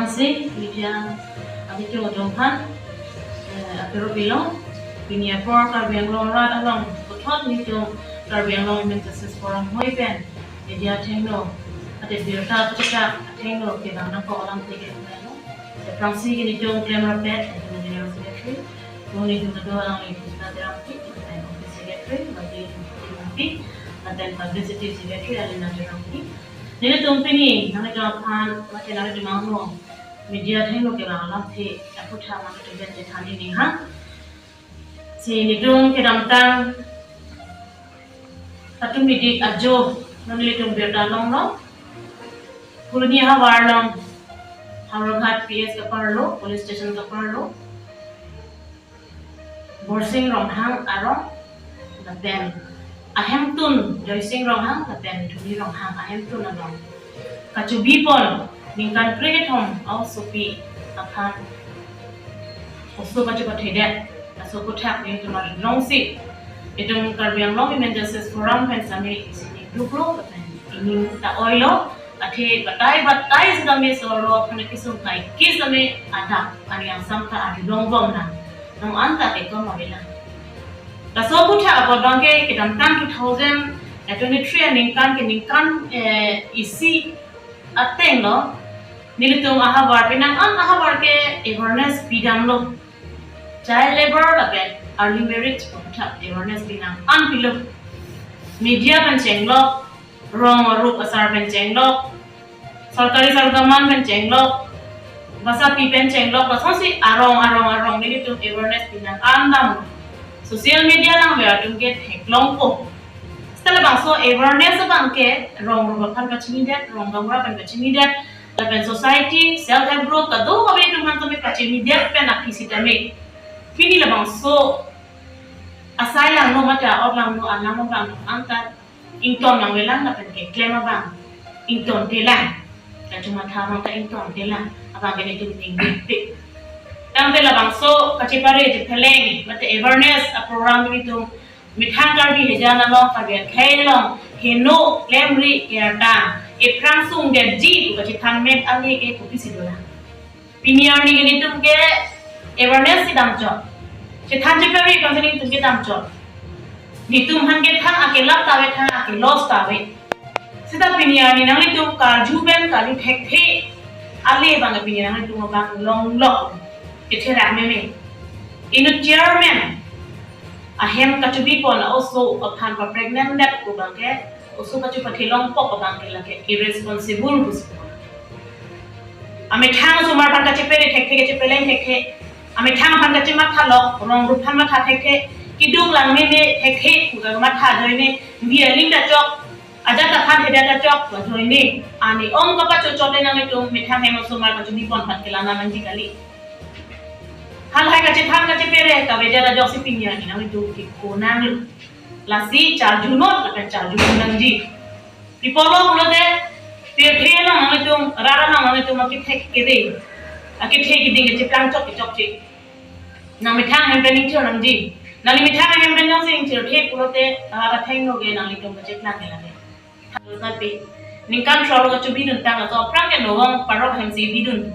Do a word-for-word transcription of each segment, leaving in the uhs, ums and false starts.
Si media abitung atum aphan, eh, apero pilo, pini apor Karbi Anglong arat along puthot nelitum Karbi Anglong Women Justice Forum hoi pen media athengno, ate birta puthot athengno kevang nangkok alam teke lo. Aphrangsi nelitum klemrap pen, nelitum General Secretary, nelitum kedo along nelitum Sita Terangpi, nelitum Office Secretary, bagi nelitum Pi, nelitum Publicity Secretary, Alina Terangpi. Nelitum pini, nanglitum aphan, mate nanglitum angno, media athengno kevang alamthe aputhak nangtum pen chethan nangji hang. Si nelitum kedamtang, atum bidik ajo, non nelitum birta longlo. Puruni ahavar along, Howraghat P S kaparlo, police station kaparlo. Borsing Ronghang arong lapen ahemtun Joysing Ronghang lapen Thuni Ronghang ahemtun along kachobi pon ningkan krekethom a-osopi aphan oso kachopathedet aso aputhak nelitum arjulongsi itum Karbi Anglong Women Justice Forum pen sami isi ningduklo lapen ining ta oilo. Athe batai batai sitame sorlo, aphan kesung kai ke sitame adap ani angsam ta arjulong bom nang. Nang anta ke kom avelang. Laso aputhak abot abangke kedamtang two thousand twenty-three aningkan ke ningkan, eh, isi ateng lo. Nelitum ahavar penang an ahavar ke awareness pidamlo. Child labor lapen early marriage aputhak awareness penang an pilo. Media pen chenglok, rong arup asar pen chenglok, sorkari sargaman pen chenglok, basapi pen chenglok, lasonsi arong arong arong nelitum awareness penang an dam. Social media langver atum ke theklongpo. Seta labangso awareness abangke rong arup aphan pachinidet, rong gaonbura aphan pachinidet, lapen society, self help group, kadokave atum aphan tame pachinidet pen aphi sitame pini labangso asai langno mate a-ok langno, alang langno anta ington nangvelang lapen keklem abang ingtontelang. Kachomatha abang ta ingtontelang. Abangke nelitum ning bikpik. Tangte labangso kachepare chepheleng mate awareness a-program nelitum methang Karbi hejan along, Karbi akhei along heno klemri kertang ephrang sungdetji pu kachethan met ale ke kopisi dolang. Pini arni nelitum ke awareness si damchot. Chethan chepare counseling tum ke damchot. Nelitum aphan ke thang ake lap ta ave, thang ake loss ta ave. Seta pini arni nanglitum karju pen karju thekthe ale abang pini nanglitum abang longlok. Ketherak meme. Inut chairman ahem kachobi pon a-oso aphan pa-pregnant det pu abangke oso kachopathelong pok abangke lake irresponsible pusi. Amethang osomar aphan kachepere thekthe, kachepeleng thekthe. Amethang aphan kachemathalok, rong arup aphan matha thekthe. Keduk lang meme thekthe, kuka matha ajoine, bi aling ta chok, ajat aphan thedet ta chok, ajoine. Ani ong kapachochot le nanglitum, methang hem osomar kachobi pon aphan kelana nangji kali. Halahai kachethan kachepere kavedet ajoksi pini arni nanglitum ke konang lo. Lasi charjunot lapen charjunang nangji. Pi apotlo pulote, pirthe along nanglitum, rat along nanglitum akethek kede, akethe kede kecheplang chok kechokche. Nangmethang ahem pen ingthir nangji. Nangli methang ahem pen nangsi ingthirthe pulote, rat athengno ke nanglitum kacheplang ke lake. Tanglo sapi. Ningkan throk kachobidun tang laso aphrang ke novong parok ahem si bidun.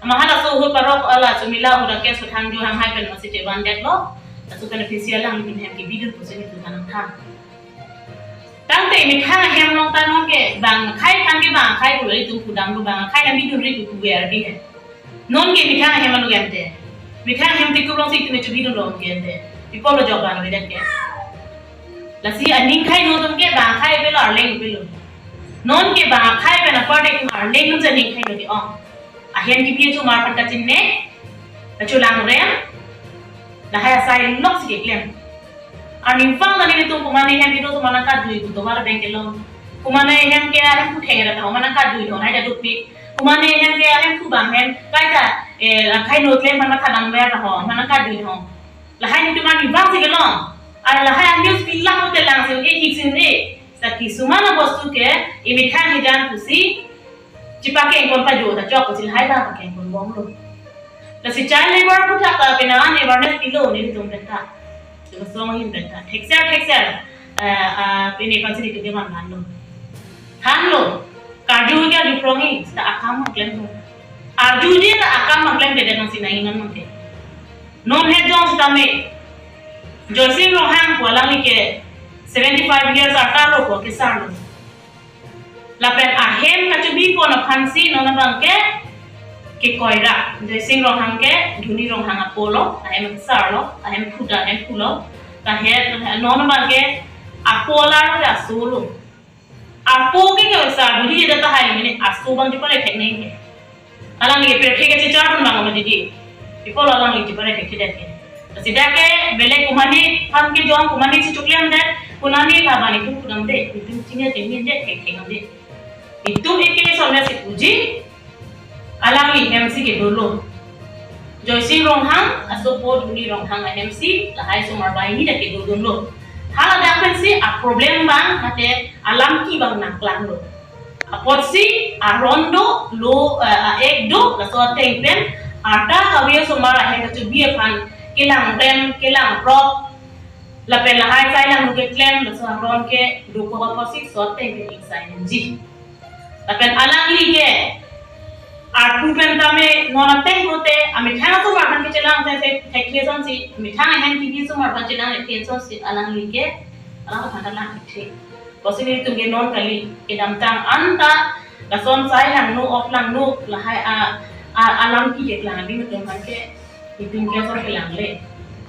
Amahalaso ahut parok ala Sumila ahut akes thangju hanghai pen masi chevandetlo. Laso pen official lang nelitum ahem kebidun pusi nelitum kanang thang. Tangte methang ahem along ta non ke bang akhai aphan ke bang akhai pu nelitum pudamlo, bang akhai aphan bidunri pu kuwer di he. Non ke methang ahem anu gente. Methang ahem tikup alongsi itum chobidun lo gente. Pi apotlo jok bang avedet ke. Lasi aning akhai no atum ke bang akhai avelo, arleng avelo. Non ke bang akhai pen apar de kum arleng atum si aning akhai no ke ong. Ahem kepi osomar aphan kachinine, kacholangrem, lahai asai lok si keklem. Arnivang ta nelitum komatne ahem kedo osomar nangkatdui pu tovar abang kelong. Komatne ahem ke ahemphu thengre ta osomar nangkatdui thon hai ta dukpik. Komatne ahem ke ahemphu bang ahem kaita, eh, akhai no klem aphan matha damver ta osomar nangkatdui thon. Lahai nelitum arnivang si kelong. Ar lahai a-news pilang te lang si e ik si e. Seta kisuma na bostu ke, emethang hejan pusi, chepakeng pon pajo ta chok pusi lahai ta pakeng pon bomlo. Lasi child labor aputhak ta penang an awareness pilo nelitum pen ta. Seta song ahin pen ta. Thekser, thekser. Eh, ah, pini konsi nelitum ke man manlo. Thanlo. Karju ke arju prong-i, seta akam klem lo. Arjuje ta akam abang klemkledet nangsi nangji non mangke. Non het jong sitame Joysing Ronghang pu alangli ke seventy five years arta lo pu kesar lo. Lapen ahem kachobipon aphansi non abang ke kekoira. Joysing Ronghang ke Dhoni Ronghang apo lo, ahem kesar lo, ahem phuta, ahem phu lo. Kahe non abang ke apo alar ke aso lo. Apo ke ke sarbudi jeda tahai mene aso abang chepare thek nangji ke. Alangli ke pirthe kachechar pon abang mati di. Ipo lo alangli chepare thek thek ke. Sida ke belek komatne aphan kejong, komatne si choklemdet, konatne ta bani tu kudamde, itum chingja chingja thek thek nangde. Itum eke somya si puji, alangli ahem si kedo lo. Joysing Ronghang asopo Dhoni Ronghang ahem si lahai osomar banghini ta kedodun lo. Hala dak pen si a problem abang mate alamki abang nangklang lo. Apotsi aron do lo, eh, a-ek do, laso ateng pen arta kave osomar ahem kachobi aphan kelang rem, kelang rok, lapen lahai sai langno keklem, laso aron ke dokok apotsi laso ateng pen ingsai nangji. Lapen alangli ke arpu pen tame non ateng pulote amethang atum aphan kechelang te te thekle sonsi, amethang ahem kebi atum aphan chelang thekle sonsi alangli ke alang aphan ta lang thek. Pusi nelitum ke non kali, kedamtang anta lason sai langno, ok langno, lahai a, a, alamki keklang abang atum aphan ke itum ke asor kelang le.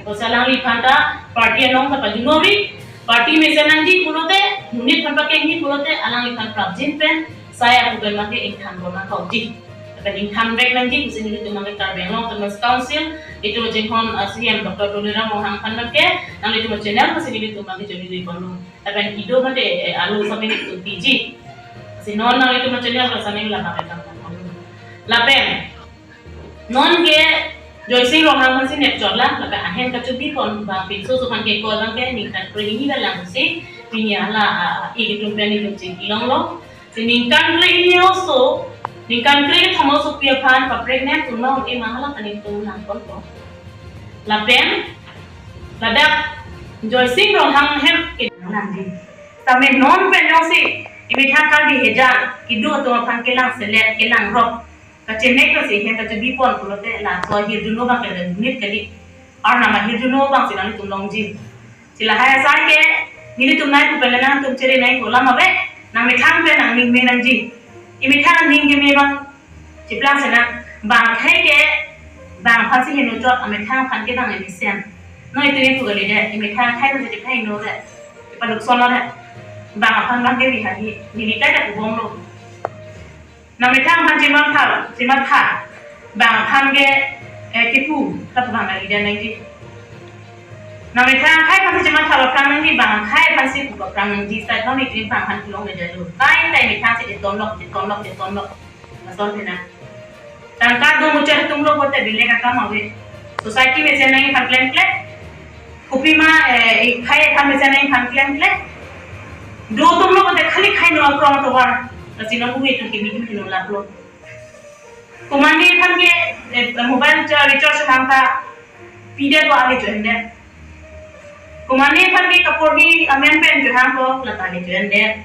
Pusi alangliphan ta party along ta pajunori, party mesen nangji pulote, monit aphan pakengji pulote, alangliphan prapjin pen, sai apu pen abang ke ingthan pon nangkokji. Lapen ingthan vek nangji, pusi nelitum abang ke Karbi Anglong Autonomous Council, itum chinghon, ah, C E M Doctor Tuliram Ronghang aphan abang ke, nanglitum channel, pusi nelitum abang ke jodi jodi pon lo. Lapen ido mate, eh, alo sampai nelitum piji. Si non nanglitum channel, pusi neli labang ke tang pon lo. Lapen, non ke Joysing Ronghang aphansi nepchot lang, lapen ahem kachobipon abang pinso so aphan ke ko abang ke ningkan krehini lang si, pini hala, ah, ilitum pen itum chingki longlo. Si ningkan krehini oso, ningkan kre kethom osopi aphan pa pregnant tu non e mahala kani tu nangkon ko. Lapen, ladak Joysing Ronghang ahem ke nangji. Tame non pen jongsi, imethang Karbi hejang, kedo atum aphan kelang selet, kelang rok. Kachenek lo si ahem kachobipon pulote laso ahirjuno abang ke nit kali. Arnam ahirjuno abang si nanglitum longji. Si lahai asai ke nelitum nai pu pen nangtum chere nangji alam ave. Nangmethang pen nangning me nangji. Imethang ning keme abang chiplang senang. Bang akhei ke bang aphansi heno chot, amethang aphan ke bang emesen. Non itum ipu kalidet. Imethang akhei aphansi chiplang heno det. Chipaluk son lo det. Bang aphan abang ke bihahi. Neli kai ta kubom lo. Nangmethang aphan chematha, chematha. Bang aphan ke, eh, kipu, ta bang lagi dan lagi. Nangmethang akhei aphansi chematha aphrang nangji, bang akhei aphansi pu aphrang nangji, sai non itum bang aphan kelong le jalu. Tai tai methang si chetonlok, chetonlok, chetonlok. Lason thena. Tangka do muchar tum lo pote bilek akam ave. Society mesen nangji aphan klemklem. Kopima, eh, akhei aphan mesen nangji aphan klemklem. Do tum lo pote khali khei no akrong atovar. Lasi non hu itum kimi tum hino lap lo. Komatne aphan ke, eh, mobile cha-, recharge hang ta pide to ale join de. Komatne aphan ke kaporhi amen pen johang ko lata ale join de.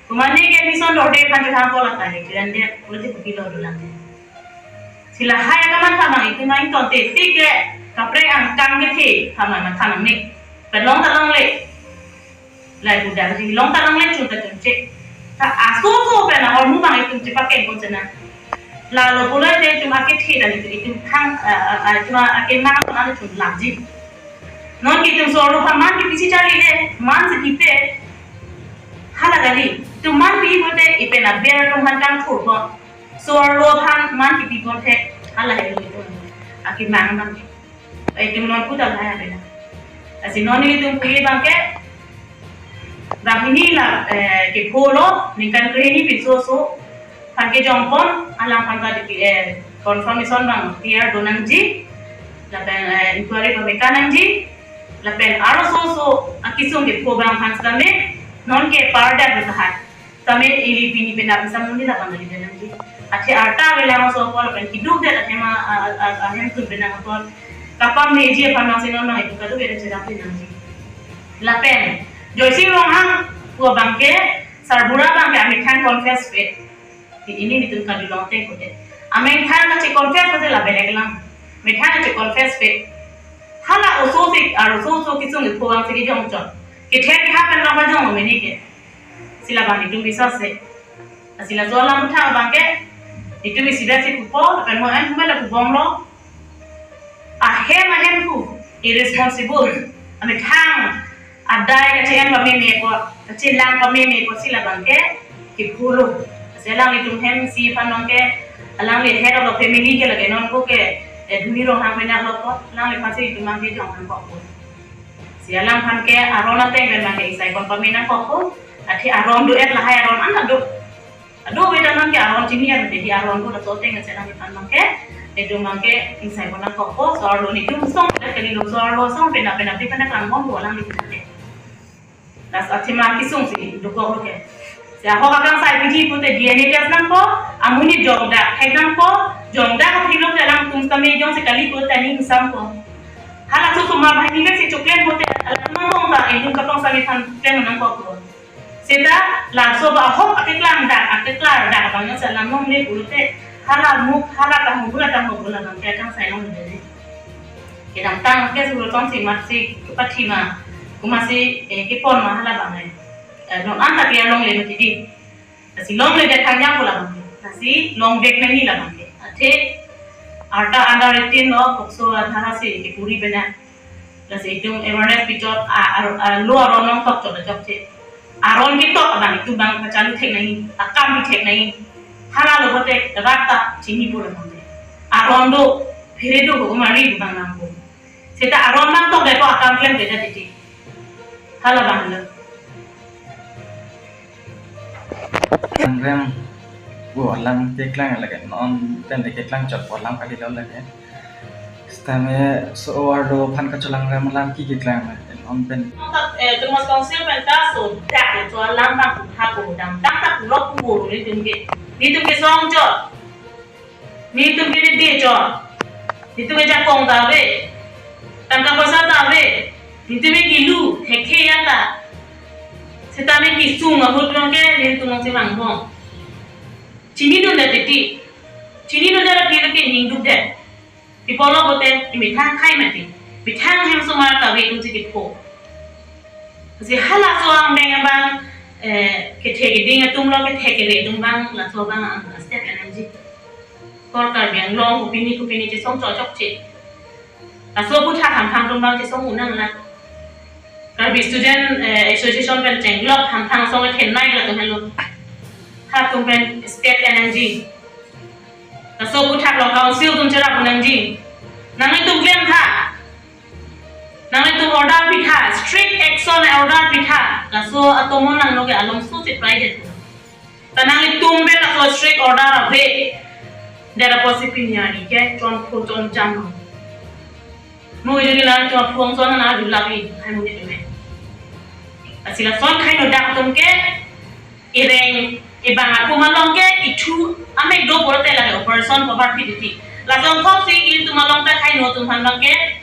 Komatne ke admission dorde aphan johang ko lata ale join de. Ulo te kopi lo dolang de. Si lahai akamatha abang itum nangtonte tik ke kaprek angkang kethe thaman matha nangne. Pen long ta longle. Lai budar ji long ta longle, chun ta chunche. Ta aso so pen ahormu abang itum chepakeng kon sena. Lalo pulote itum akethe dan itum, itum thang, ah, ah, ah, itum akemang kon ane chun lamji. Non ke itum so-arlo aphan man kepisi charlile, man si kipe. Hala kali, itum man pi pote ipen aber atum aphan kangthur pon. So-arlo aphan man kipi pon thek, hala helo itum akemang abang. Itum non puta laya bela. Lasi non itum puji abang ke, banghini la, eh, kepho lo, ningkan krehini pinso so aphan kejongpon, alang aphan ta di, eh, confirmation abang clear do nangji, lapen, eh, inquiry abang meka nangji, lapen arloso so akesung kepho abang aphan sitame, non ke parda tahai. Tame ili pini penap samuni labang lagi dan nangji. Athe arta avelang so apor lapen keduk det athema, a, a, a, ahem tun penang apor. Kapam meji aphan nang sinon nang itu kadu beda cerap nangji. Lapen Joysing Ronghang pu abang ke, Sarbura abang ke amethang confess pe. Di ini nelitum kadu longte kote. Amethang kache-confess pute la belek lang. Methang kache-confess pe. Hala oso si, ar oso oso kesung ipho vangsi kejong chot. Kethe keha pen lang kejong mene ke. Si labang netum bisa se. Lasi laso alam aputhak abang ke, netum isi dak si pupo, lapen mo-an mo la pubomlo. Ahem ahem pu, irresponsible. Amethang adai kache-en pameme ko, kachelang pameme ko si labang ke, kipulo. Lasi alanglitum hem isi aphan abang ke, alangli head of the family ke lake non ko ke, eh, Dhoni Ronghang pen lo ko, alangliphan si itum abang ke jong nangkokpo. Si alangphan ke aron ateng pen abang ke isai kon pame nangkokpo, athe aron do-et lahai aron an do. Ado beta nang ke aron chini an, jadi aron ko laso ateng ke chelang ipan abang ke, netum abang ke isai kon nangkokpo, so-arlo netum song, kali lo so-arlo song, pena pena pi pena klangbompo alanglitum te. Lasi athema kesung si dokoklo ke. Si ahok akangsai piji pute D N A test nangpo, amonit jongdak thek nangpo, jongdak thilo ke alangtum kami jongsi kali pute ning sampo. Halaso osomar banghini si choklen pute, alangtum nangkong ta, itum kapong sami than klem nangkokpo. Seta laso ba ahok akeklang dak, akeklar dak abang jongsi alam longle pulote, hala muk, hala tahong bula tahong bula abang ke akangsai longledetji. Kedamtang ke suruh tong si mat si kepathi ma, komatsi, eh, kepon ma hala abang, eh. Eh, non anta ke longle mati di. Lasi longledet thangjang ko labang ke. Lasi longvek nangji labang ke. Athe arta under eighteen lo, POCSO adhara si kepuri bena. Lasi itum awareness pichot, a, a, a, lo aron nangtok chot chot che. Aron ketok abang itum abang kachalu thek nangji, akam pi thek nangji. Hala lo pute rat ta chinipo labang ke. Aron do, phere do, ko mari abang nangpo. Seta aron nangtokdet ko akam klemdet titi. Hala abang lo. Rem, rem. Bo alam keklang lake non pen de keklang chot bo alam kalilo lake. Sitame so-arlo aphan kacholang rem alam ke keklang lake non pen. Nonta, eh, Autonomous Council pen ta so dak so alam abang hako dam dam ta pulok puro netum ke. Netum ke song chot. Netum ke dede chot. Netum ke jakong ta ave. Tangka poisa ta ave. Netum ke kilu, hekhe ya ta. Sitame kesung ahut abang ke, netum abang si vangbom. Chinidundet titi. Chinidundet aphi lo ke ning dukdet. Pi apotlo pute, imethang akhai mati. Methang hem osomar ta ave kum si kepho. Si halaso angdeng abang, eh, kethe keding atum lo kethe kere atum abang, laso abang ang step energy. Kor Karbi Anglong, kopine kopine chesong chok chok che. Laso aputhak hamphang atum abang chesong unang la. Karbi Student, eh, Association pen chenglok hamphang asong kethenei latum helo. Halatum pen step energy. Laso aputhak lo council atum cherap unangji. Nanglitum klem tha. Nanglitum order pitha, strict action order pitha. Laso atomon nanglo ke along so si private. Ta nanglitum pen laso strict order ave. Dera posi pinya ni ke chonpho chonjam lo. Mo jodi lang chonpho chon na dulak ni, hai mo ni tume. Lasi lason khai no dak atum ke, ireng, ibang akum along ke, ithu, amek do porote lake operation poverty titi. Lason thok si itum along ta khai no atum aphan abang ke,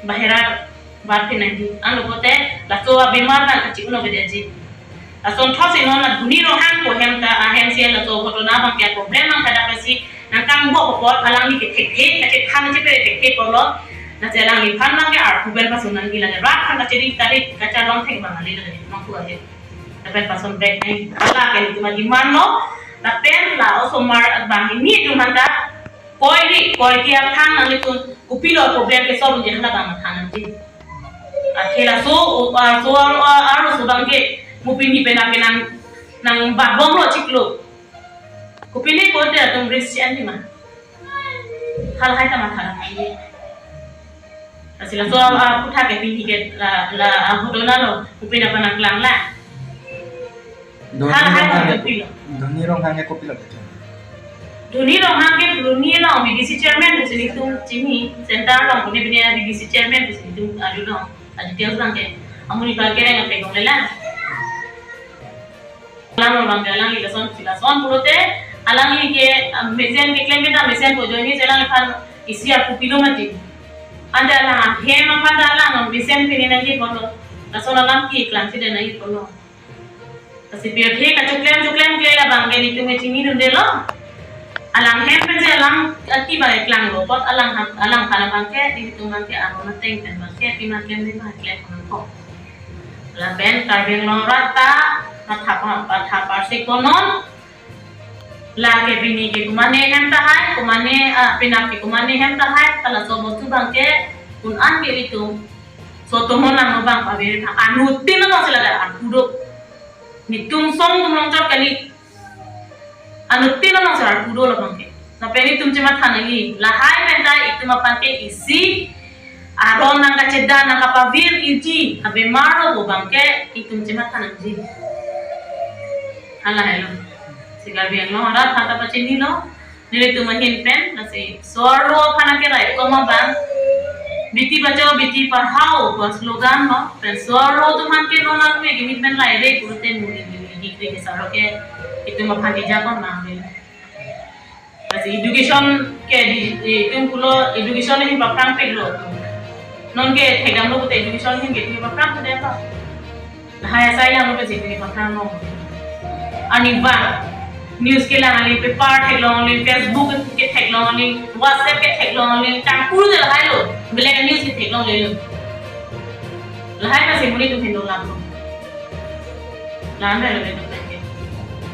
bahera bar pinangji. Ano pute, laso abimar abang kachik no bedeji. Lason thok si non la Dhoni Ronghang ko hem ta, ahem si laso ghotona abang ke problem abang kadak si, nangkangbo apot alangli ke thekthe, kachethang chepere thekthe pulo. Lasi alangliphan abang ke arpu pen pasun nangji lake rat aphan kachiri tarik kacharong thek abang ali lake nangku ali. Lapen pasun back nangji. Lake netum ademand lo. Lapen la osomar banghini atum aphan ta koi ri, koi ke aphan nanglitum kopilo problem ke solve unji hala abang matha nangji. Athe laso, ah, so, ah, ah, arloso abang ke mo pini penang penang nang babom lo chiklo. Kopine ko de atum risk si anti ma. Hal hai ta matha nangji. Lasi laso, ah, aputhak ke pini ke la, la, ah, ghotona lo, kopine aphan nangklang la. Dhoni Hal hai Ronghang ke, kopilo. Dhoni Ronghang ke kopilo ke. Dhoni Ronghang ke Dhoni along V D C chairman pusi netum chini, center along pune pune V D C chairman pusi netum adu long, ah, details abang ke. Amonit abang ke reng apegong lela. Alang abang ke alangli lason, lason pulote, alangli ke, ah, mesen keklem ke ta mesen po joni chelang aphan isi arpu pilo mati. Ante alang ahem aphan ta alang mesen pini nangji pulo. Lason alam keklang si de nangji pulo. Lasi pirthe kachoklem choklem kle labang ke netum ke chinidunde lo. Alang hem pensi alang ati bang eklanglo, apot alang ham, alang aphan abangke, ilitum abangke, aron ateng pen abangke, pima klem dei bang klem nangkok. Lapen Karbi Anglong arat ta, matha pa, matha parsi konon, lake pini ke komane hem tahai, komane, ah, penap ke komane hem tahai, ta laso bostu abangke, un-an ke ilitum, so tomon nang abang pavir, anuttin nang sila da, arpu do. Netum song atum longchot kali. Anuttin nang sila arpu do labangke. Lapen itum chematha nangji. Lahai pen ta itum aphan ke isi aron nangkacheda nangkapavir iji abemar lo pu abangke itum chematha nangji. Hala helo. Si Karbi Anglong arat aphan ta pachinilo. Nelitum ahin pen, lasi so-arlo aphan ke raikom abang. Beti bachao, beti padhao, pu slogan lo. Pen so-arlo atum aphan ke non alme gimit pen laire pulote muri muri degree kesar ke itum aphan dijakon nang le. Lasi education ke di, itum pulo education hi paprang peklo. Non ke thekdamlo pute education hin ke itum paprang pute apa? Lahai asai lang lo pensi itum paprang long. Arnivang news kelang kali, paper theklong kali, Facebook ketheklong kali, WhatsApp ketheklong kali, tangkul je lahai lo, belek news ketheklong le lo. Lahai pensi monit atum hendo lang lo. Lang lo le.